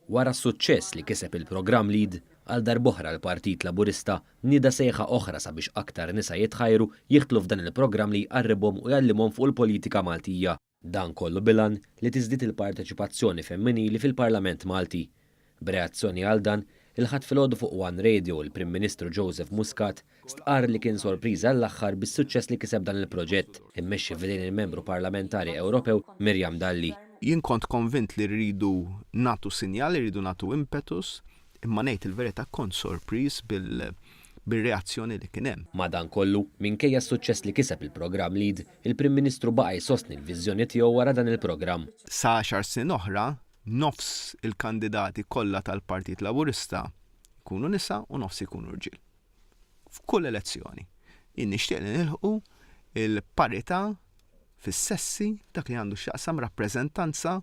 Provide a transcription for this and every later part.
Wara s-suċċess li kiseb il-programm LEAD, għal darb'oħra l-Partit Laburista nieda sejħa oħra sabiex aktar nisa jitħajru jidħlu f'dan il-programm li jqarribhom u jgħallimhom fuq il-politika Maltija. Dan kollu bil-għan li tiżdied il-parteċipazzjoni femminili fil-Parlament Malti. B'reazzjoni għal dan, il-Ħadd filgħodu fuq One Radio il-Prim Ministru Joseph Muscat stqarr li kien sorpriż għall-aħħar bis-suċċess li kiseb dan il-proġett, immexxi f'idejn il-Membru Parlamentari Ewropew Miriam Dalli. Jien kont konvint li rridu nagħtu sinjal, irridu nagħtu impetus, imma ngħid il-verità kont sorpriż bil-reazzjoni li kien hemm. Madankollu, minkejja s-suċċess li kiseb il-programm LEAD, il-Prim Ministru baqa' jsostni l-viżjoni tiegħu wara dan il-programm. Sa għaxar snin oħra, nofs il-kandidati kollha tal-Partit Laburista jkunu nisa u nofs ikunu rġiel. F'kull elezzjoni. Jien nixtieq li nilħqu l-parità fis-sessi dak li għandu x'jaqsam rappreżentanza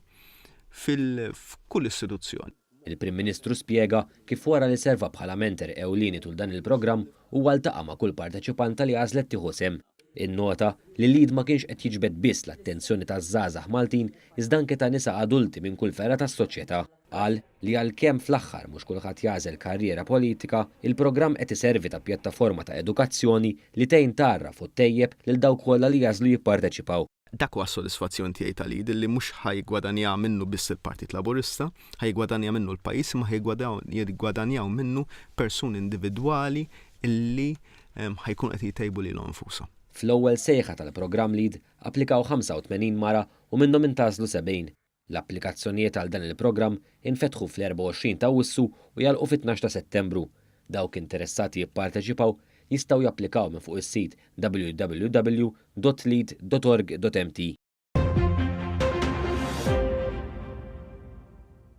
f'kull istituzzjoni. Il-Prim Ministru spjega kif wara li serva bħala mentor ewlieni tul dan il-programm, huwa ltaqa' ma' kull parteċipanta li għażlet tieħu sehem. Innota li l-LEAD ma kienx qed jiġbed biss l-attenzjoni taż-żgħażagħ Maltin iżda anke ta' nisa adulti minn kull fergħa tas-soċjetà. Qal li għalkemm fl-aħħar mhux kulħadd jagħżel karriera politika, il-programm qed iservi ta' pjattaforma ta' edukazzjoni li tgħin tgħarraf u ttejjeb lil dawk kollha li jagħżlu jipparteċipaw. Dak huwa s-sodisfazzjon tiegħi ta' LEAD li mhux ħa jiggwadanja minnu biss il-Partit Laburista, ħa jiggwadanja minnu l-pajjiż imma ħa jiggwadanjaw minnu persuni individwali li ħa jkunu qed jtejbu lilhom infushom. Fl-ewwel sejħa tal-programm LEAD applikaw 85 mara u minnhom intgħażlu 70. L-applikazzjonijiet għal dan il-programm infetħu fl-24 ta' Awwissu u jagħlqu fit-12 ta' Settembru. Dawk interessati jipparteċipaw jistgħu japplikaw minn fuq is-sit www.lead.org.mt.